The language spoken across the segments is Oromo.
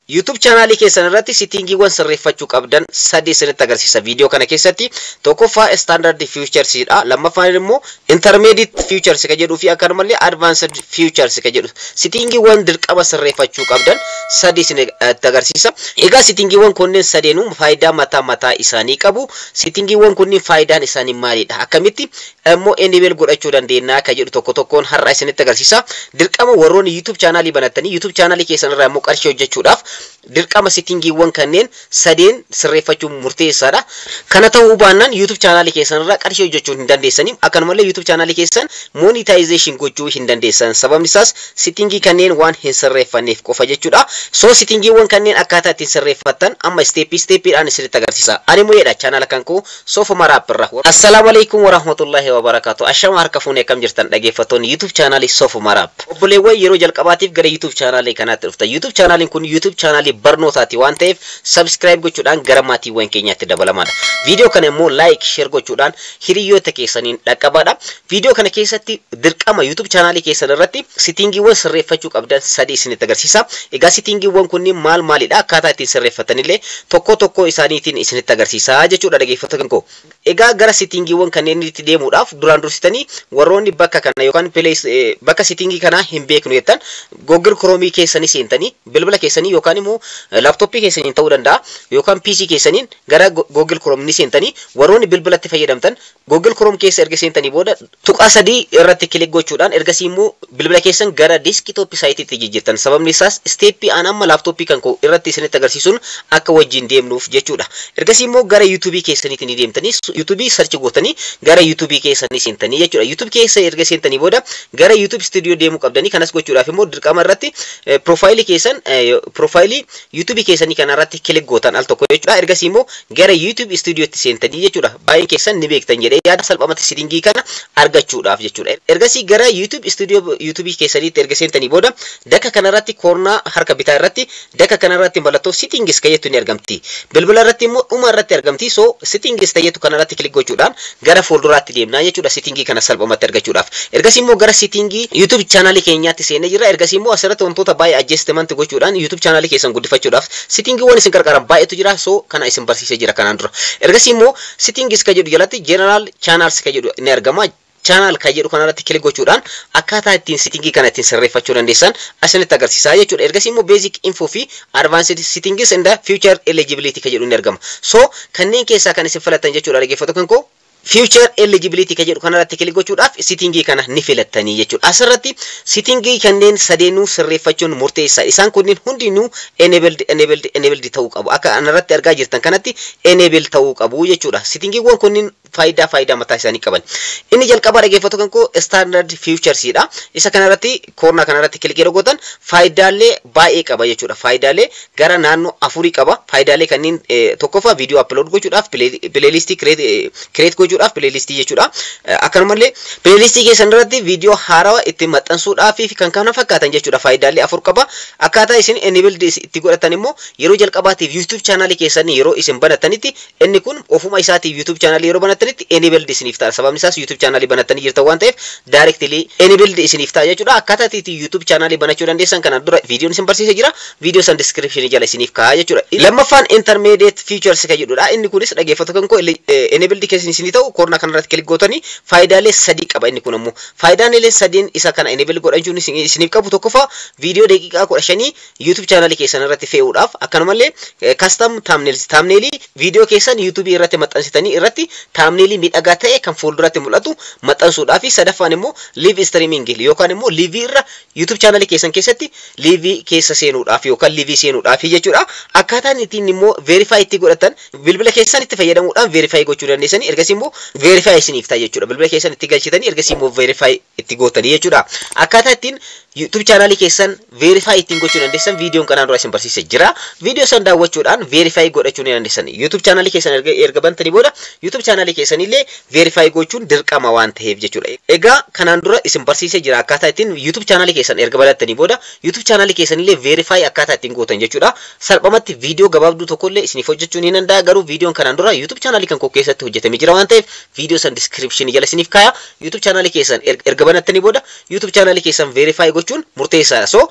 YouTube chaanaalii keessan irratti settingiiwwan sirreeffachuu qabdan sadii isinitti agarsiisa viidiyoo kana keessatti. Tokkoffaa standard features dha. Lammaffaan immoo intermediate features ka jedhuu fi akkanumallee advanced features ka jedhu. Settingiiwwan dirqama sirreeffachuu qabdan sadii isinitti agarsiisa. Egaa settingiiwwan kunneen sadeenuu faayidaa mataa mataa isaanii qabu. Settingiiwwan kunneen faayidaan isaanii maalidha? Akkamitti immoo enable godhachuu dandeenya ka jedhu tokko tokkoon har'a isinitti agarsiisa. Dirqama warroonni YouTube chaanaalii banattanii YouTube chaanaalii keessan irraa immoo qarshii hojjechuudhaaf dirqama settingiiwwan kanneen sadeen sirreeffachuun murteessaadha. Kana ta'uu baannaan YouTube chaanaalii keessan irraa qarshii hojjechuu hin dandeessanii, akkanumallee YouTube chaanaalii keessan monetization gochuu hin dandeessan. Sababni isaas settingii kanneen waan hin sirreeffanneef qofa jechuudha. So settingiiwwan kanneen akkaataa ittiin sirreeffattan amma step steppiidhaan isinitti agarsiisa. Ani mu'eedha, chaanaala kan koo Soofuma Raap irraa. Assalaamu alaikum warahmatullahi wabarakaatu. Ashama, harka fuunee, akkam jirtan dhaggeeffattoonni YouTube chaanaalii Soofuma Raap? Obboleewwan yeroo jalqabaatiif gara YouTube chaanaalii kanaatti dhuftan, YouTube chaanaaliin kun YouTube chaanaalii barnootaati waan ta'eef subscribe gochuudhaan gara maatiiwwan keenyaatti dabalamaadha. Viidiyoo kana immoo like, share gochuudhaan hiriyoota keessaniin dhaqqabaadha. Viidiyoo kana keessatti dirqama YouTube chaanaalii keessan irratti settingiiwwan sirreeffachuu qabdan sadii isinitti agarsiisa. Egaa settingiiwwan kunniin maal maalidha? Akkaataa ittiin sirreeffatanillee tokko tokko isaaniitiin isinitti agarsiisa jechuudha, dhaggeeffattoota koo. Egaa gara settingiiwwan kanneen itti deemuudhaaf duraan dursitanii warroonni bakka kana yookaan bakka settingii kanaa hin beeknu jettan, Google Chrome keessanii seentanii bilbila keessanii yookaan immoo laaptooppii keessaniin ta'uu danda'a yookaan PC keessaniin gara Google Chrome ni seentanii. Warroonni bilbilatti fayyadamtan Google Chrome keessa erga seentanii booda tuqaa sadii irratti click gochuudhaan ergasii immoo bilbila keessan gara desktop siteitti jijjiirtan. Sababni isaas step aan amma laaptooppii kan koo irratti isinitti agarsiisuun akka wajjin deemnuuf jechuudha. Ergasii immoo gara YouTube keessaniitti ni deemtanii, YouTube search gootanii gara YouTube keessanii seentanii jechuudha. YouTube keessa erga seentanii booda gara YouTube Studio deemuu qabdanii. Kanas gochuudhaaf immoo dirqama irratti profileii keessan, profileii YouTube keessanii kana irratti click gootan al tokko jechuudha. Ergasii immoo gara YouTube Studiotti seentanii jechuudha. Baay'een keessan ni beektan jedhee yaada, salphumatti settingii kana argachuudhaaf jechuudha. Ergasii gara YouTube Studio YouTube keessaniitti erga seentanii booda daka kanarratti, koornaa harka bitaa irratti, daka kanarratti mallattoo settings ka jettu ni argamti. Bilbila irratti immoo dhuma irratti argamti. So settings ka jettu kanarratti click gochuudhaan gara fuulduraatti deemnaa jechuudha, settingii kana salphumatti argachuudhaaf. Ergasii immoo gara settingii YouTube chaanaalii keenyaatti seenee jira. Ergasii immoo asirratti wantoota baay'ee adjustment gochuudhaan YouTube chaanaalii keessan guddifachuudhaaf settingiiwwan isin gargaaran baay'eetu jira. So kana isin barsiisee jira kanaan dura. Ergasii immoo settings ka jedhu jalatti general channels ka jedhu ni argama. Channel ka jedhu kanarratti click gochuudhaan akkaataa ittiin settingii kana ittiin sirreeffachuu dandeessan asinitti agarsiisaa jechuudha. Ergasii immoo basic info fi advanced settings and feature eligibility ka jedhu ni argama. So kanneen keessaa kan isin filattan jechuudha, dhaggeeffattoota kan koo, feature eligibility ka jedhu kanarratti click gochuudhaaf settingii kana ni filattanii jechuudha. Asirratti settingii kanneen sadeenuu sirreeffachuun murteessaadha. Isaan kunneen hundinuu enabled, enabled, enabled ta'uu qabu. Akka anarratti argaa jirtan kanatti enable ta'uu qabu jechuudha. Settingiiwwan kunneen faayidaa mataa isaanii qaban. Inni jalqabaa, dhaggeeffattoota kan koo, standard featuresidha. Isa kanarratti koornaa kanarratti click yeroo gootan faayidaalee baay'ee qaba jechuudha. Faayidaalee gara naannoo afurii qaba. Faayidaalee kanneen tokkoffaa viidiyoo upload gochuudhaaf, playlistii create gochuudhaaf, playlistii jechuudha. Akkanumallee playlistii keessan irratti viidiyoo haarawaa itti maxxansuudhaaf fi kan kana fakkaatan jechuudha. Faayidaalee afur qaba. Akkaataa isin enabled itti godhatan immoo yeroo jalqabaatiif YouTube chaanaalii keessan yeroo isin banattanitti inni kun ofuma isaatiif YouTube chaanaalii yeroo banattanitti enabled isiniif ta'a. Sababni isaas YouTube chaanaalii banattanii jirtan waan ta'eef directly enabled isiniif ta'a jechuudha. Akkaataa itti YouTube chaanaalii banachuu dandeessan kanaan dura viidiyoon isin barsiisee jira. Viidiyoo san description jala isiniif kaa'a jechuudha. Lammaffaan intermediate features kan jedhudha. Inni kunis, dhaggeeffattoota kan koo, enabled keessan isinii ta'u koornaa kanarratti click gootanii faayidaalee sadii qaba inni kun ammoo. Faayidaalee sadiin isa kana enable godhachuun isiniif qabu tokkoffaa viidiyoo daqiiqaa 15 YouTube chaanaalii keessan irratti fe'uudhaaf, akkanumallee custom thumbnails, thumbnailii viidiyoo keessan YouTube irratti maxxansitanii irratti thumbnailii miidhagaa ta'e kan fuulduratti mul'atu maxxansuudhaaf, fi sadaffaan immoo live streaming yookaan immoo live irra YouTube chaanaalii keessan keessatti live keessa seenuudhaaf yookaan live seenuudhaaf jechuudha. Akkaataan ittiin immoo verify itti godhatan bilbila keessan itti fayyadamuudhaan verify gochuu dandeessanii, ergasii immoo verify isiniif ta'a jechuudha. Bilbila keessan itti galchitanii ergasii immoo verify itti gootanii jechuudha. Akkaataa ittiin YouTube chaanaalii keessan verify ittiin gochuu dandeessan viidiyoon kanaan dura isin barsiisee jira. Viidiyoo san daawwachuudhaan verify godhachuu ni dandeessan. YouTube chaanaalii keessan erga bantanii booda YouTube chaanaalii keessanillee verify gochuun dirqama waan ta'eef jechuudha. Egaa kanaan dura isin barsiisee jira akkaataa ittiin YouTube chaanaalii keessan erga banattanii booda YouTube chaanaalii keessanillee verify akkaataa ittiin gootan jechuudha. Salphumatti viidiyoo gabaabduu tokkollee isiniif hojjechuu ni danda'a, garuu viidiyoon kanaan dura YouTube chaanaalii kan koo keessatti hojjetamee jira waan ta'eef ta'eef viidiyoo san description jala isiniif kaaya. YouTube chaanaalii keessan erga banattanii booda YouTube chaanaalii keessan verify gochuun murteessaadha. So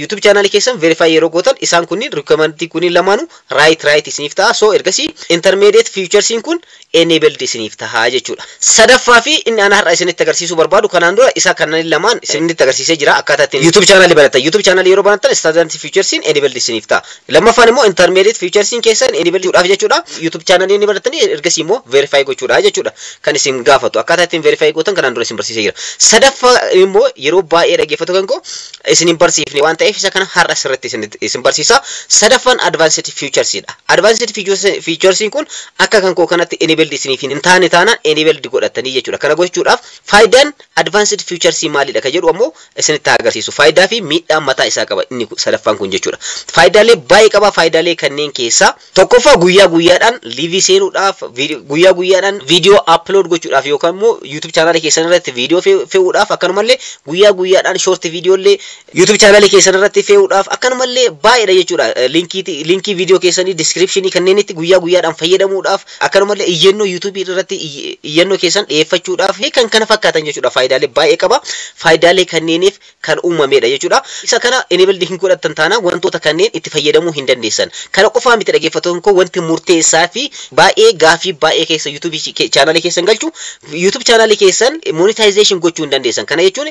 YouTube chaanaalii keessan verify yeroo gootan isaan kunniin requirement kunniin lamaanuu right isiniif ta'a. So ergasii intermediate featuresiin kun enabled isiniif ta'a jechuudha. Sadaffaa fi inni ana har'a isinitti agarsiisuu barbaadu, kanaan dura isa kanneen lamaan isinitti agarsiisee jira akkaataa ittiin YouTube chaanaalii banattan. YouTube chaanaalii yeroo banattan standard featuresiin enabled isiniif ta'a. Lammaffaan immoo intermediate featuresiin keessan enabled godhaaf jechuudha. YouTube chaanaalii ni banattanii ergasii immoo verify gochuudha jechuudha. Kan isin gaafatu akkaataa ittiin verify gootan kanaan dura isin barsiisee jira. Sadaffaa immoo yeroo baay'ee dhaggeeffatu kan koo isin hin barsiifne waan ta'eef isa kana har'a sirriitti isin barsiisa. Sadaffaan advanced featuresidha. Advanced featuresiin kun akka kan koo kanatti enabled isiniif hin taane taanaan enabled godhatanii jechuudha. Kana gochuudhaaf faayidaan advanced featuresii maalidha ka jedhu ammoo isinitti agarsiisu. Faayidaa fi miidhaa mataa isaa qaba inni sadaffaan kun jechuudha. Faayidaalee baay'ee qaba. Faayidaalee kanneen keessaa tokkoffaa, guyyaa guyyaadhaan live seenuudhaaf, guyyaa guyyaadhaan viidiyoo upload gochuudhaaf yookaan immoo YouTube chaanaalii keessan irratti viidiyoo fe'uudhaaf, akkanumallee guyyaa guyyaadhaan short viidiyoo illee YouTube chaanaalii keessan irratti fe'uudhaaf, akkanumallee baay'eedha jechuudha. Linkii viidiyoo keessanii descriptionii kanneenitti guyyaa guyyaadhaan fayyadamuudhaaf, akkanumallee iyyannoo YouTube irratti iyyannoo keessan dhiyeeffachuudhaaf fi kan kana fakkaatan jechuudha. Faayidaalee baay'ee qaba. Faayidaalee kanneeniif kan uumamedha jechuudha. Isa kana enabled hin godhattan taanaan wantoota kanneen itti fayyadamuu hin dandeessan. Kana qofaa miti, dhaggeeffattoonni koo, wanti murteessaa fi baay'ee gaafii baay'ee keessa YouTube chaanaalii keessan galchu, YouTube chaanaalii keessan monetization gochuu hin dandeessan. Kana jechuun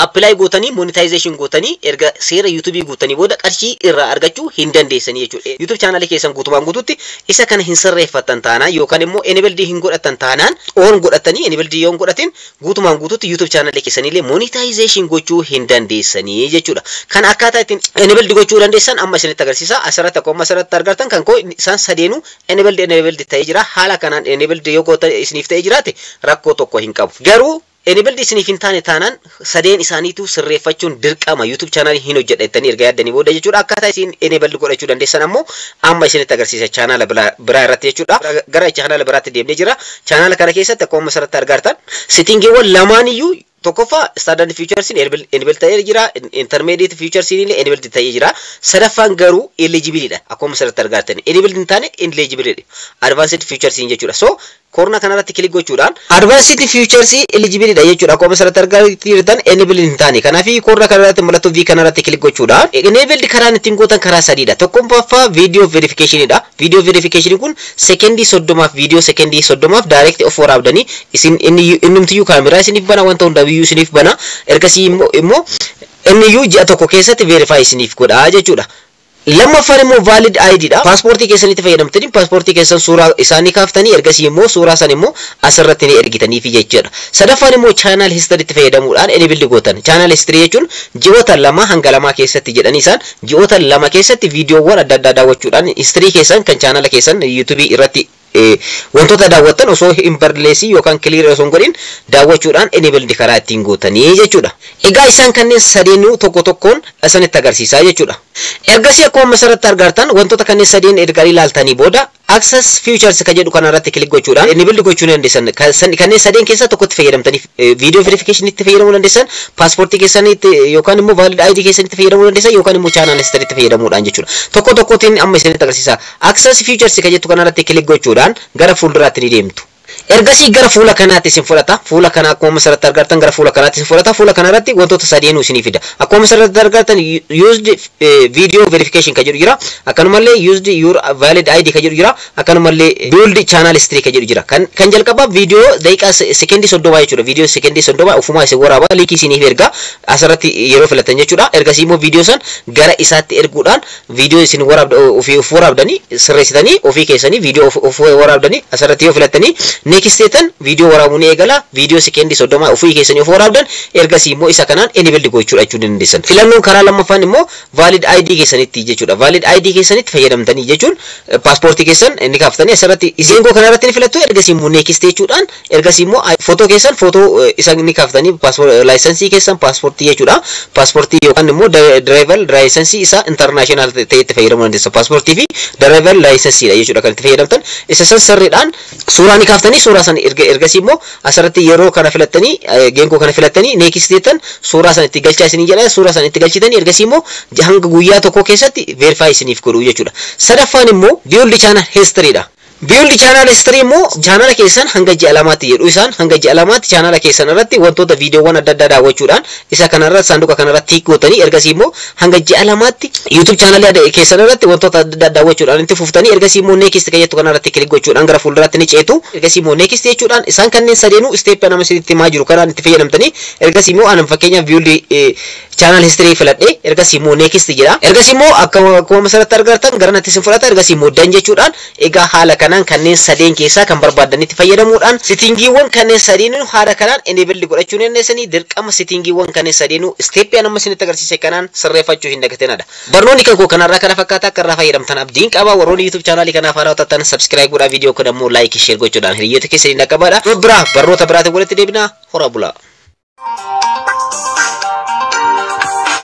apply gootanii, monetization gootanii, erga seera YouTube guutanii booda qarshii irraa argachuu hin dandeessanii jechuudha. YouTube chaanaalii keessan guutumaan guututti isa kana hin sirreeffattan taanaan yookaan immoo enabled hin godhattan taanaan, on godhatanii enabled yoo hin godhatin, guutumaan guututti YouTube chaanaalii keessanillee monetization gochuu hin dandeessanii jechuudha. Kan akkaataa ittiin enabled gochuu dandeessan amma isinitti agarsiisa. Asirratti akkuma asirratti argartan kan koo isaan sadeenuu enabled ta'ee jira. Haala kanaan enabled yoo gootan isiniif ta'ee jiraate rakkoo tokko hin qabu. Garuu enabled isiniif hin taane taanaan sadeen isaaniitu sirreeffachuun dirqama YouTube chaanaalii hin hojjedha jettanii erga yaaddanii booda jechuudha. Akkaataa isin enabled godhachuu dandeessan ammoo amma isinitti agarsiisa chaanaala biraa irratti jechuudha. Gara chaanaala biraatti deemnee jira. Chaanaala kana keessatti akkuma asirratti argartan settingiiwwan lamaaniyyuu, tokkoffaa standard featuresiin enable ta'ee jira, intermediate featuresiin illee enabled ta'ee jira. Sadaffaan garuu eligible dha. Akkuma asirratti argartan enabled hin taane, eligible dha advanced featuresiin jechuudha. So koornaa kanarratti click gochuudhaan advanced features eligible dha jechuudha. Akkuma asirratti argaa jirtan enabled hin taane. Kanaaf koornaa kanarratti mallattoo V kanarratti click gochuudhaan enabled karaan ittiin gootan karaa sadiidha. Tokkoffaa video verification dha. Video verification kun sekendii 30f, video sekendii 30f direct of waraabdanii isin innumtiyyuu kaameraa isiniif bana, wanta hundabiyyuu isiniif bana. Ergasii immoo inniyyuu ji'a tokko keessatti verify isiniif godha jechuudha. Lammaffaan immoo valid ID dha. Paaspoortii keessanitti fayyadamtanii paaspoortii keessan suuraa isaanii kaaftanii ergasii immoo suuraa san immoo asirratti ni ergitaniifi jechuudha. Sadaffaan immoo channel history itti fayyadamuudhaan enable gootan. Channel history jechuun ji'oota 2 hanga 2 keessatti jedhanii, isaan ji'oota 2 keessatti viidiyoowwan adda addaa daawwachuudhaan history keessan kan chaanala keessan YouTube irratti wantoota daawwattan osoo hin barleessin yookaan clear osoo hin godhin daawwachuudhaan enabled karaa ittiin gootanii jechuudha. Egaa isaan kanneen sadeenuu tokko tokkoon isinitti agarsiisaa jechuudha. Ergasii akkuma asirratti argartan wantoota kanneen sadeen erga ilaaltanii booda access features ka jedhu kanarratti click gochuudhaan enabled gochuu ni dandeessan. Kanneen sadeen keessaa tokkotti fayyadamtanii video verification itti fayyadamuu dandeessan, paaspoortii keessanitti yookaan immoo valid ID keessanitti fayyadamuu dandeessan, yookaan immoo channel history itti fayyadamuudhaan jechuudha. Tokko tokkotiin amma isinitti agarsiisa. Access features ka jettu kanarratti click gochuudhaan gara fuulduraatti ni deemtu. Ergasii gara fuula kanaatti isin fudhata. Fuula kana akkuma asirratti argartan gara fuula kanaatti isin fudhata. Fuula kanarratti wantoota sadeenuu isinii fida. Akkuma asirratti argartan used video verification ka jedhu jira. Akkanumallee used your valid ID ka jedhu jira. Akkanumallee build channel history ka jedhu jira. Kan jalqabaa viidiyoo daqiiqaa sekendii 30 jechuudha. Viidiyoo sekendii 30 ofumaa isin waraaba, linkii isiniif erga asirratti yeroo filatan jechuudha. Ergasii immoo viidiyoo san gara isaatti erguudhaan viidiyoo isin waraabda ofii of waraabdanii sirreessitanii ofii keessanii viidiyoo of waraabdanii asirratti yoo filattanii next jettan, viidiyoo waraabuu ni eegala. Viidiyoo sekendii 30 ofii keessanii of waraabdan, ergasii immoo isa kanaan enabled gochuudha jechuu dandeessan. Filannoon karaa lammaffaan immoo valid ID keessanitti jechuudha. Valid ID keessanitti fayyadamtanii jechuun paaspoortii keessan ni kaaftanii asirratti geengoo kanarratti ni filattu. Ergasii immoo next jechuudhaan ergasii immoo footoo keessan, footoo isa ni kaaftanii, laayisensii keessan, paaspoortii jechuudha. Paaspoortii yookaan immoo driver laayisensii isa international ta'e itti fayyadamuu dandeessa. Paaspoortii fi driver laayisensiidha jechuudha kan itti fayyadamtan. Isa san sirriidhaan suuraa ni kaaftanii, suuraa san ergasii immoo asirratti yeroo kana filattanii, geengoo kana filattanii next jettan, suuraa san itti galchaa isinii jedha. Suuraa san itti galchitanii ergasii immoo hanga guyyaa tokko keessatti verify isiniif godhu jechuudha. Sadaffaan immoo build channel history dha. Build channel history immoo chaanala keessan hanga ji'a 2tti jedhu, isaan hanga ji'a 2tti chaanala keessan irratti wantoota viidiyoowwan adda addaa daawwachuudhaan isa kanarratti saanduqa kanarratti tick gootanii, ergasii immoo hanga ji'a 2tti YouTube chaanalii keessan irratti wantoota adda addaa daawwachuudhaan itti fuftanii, ergasii immoo next kan jettu kanarratti click gochuudhaan gara fuulduraatti ni ceetu. Ergasii immoo next jechuudhaan isaan kanneen sadeenuu step nama isinitti himaa jiru kanaan itti fayyadamtanii, ergasii immoo anan fakkeenyaaf build channel history filadhee, ergasii immoo next jedha. Ergasii immoo akkuma masarratti argartan gara natti isin fudhata. Ergasii immoo done jechuudhaan, egaa haala kanaan kanneen sadeen keessaa kan barbaadanitti fayyadamuudhaan settingiiwwan kanneen sadeenuu haala kanaan enable godhachuu ni dandeessanii. Dirqama settingiiwwan kanneen sadeenuu step amma isinitti agarsiise kanaan sirreeffachuu hin dagatinadha. Barnoonni kan koo kanarraa kana fakkaata. Akka irraa fayyadamtan abdiin qaba. Warroonni YouTube chaanaalii kanaaf haaraa taatan subscribe godhaa, viidiyoo kana immoo like, share gochuudhaan hiriyoota keessanii dhaqqabaadha. Biraa barnoota biraatiin walitti deebinaa, hora bulaa.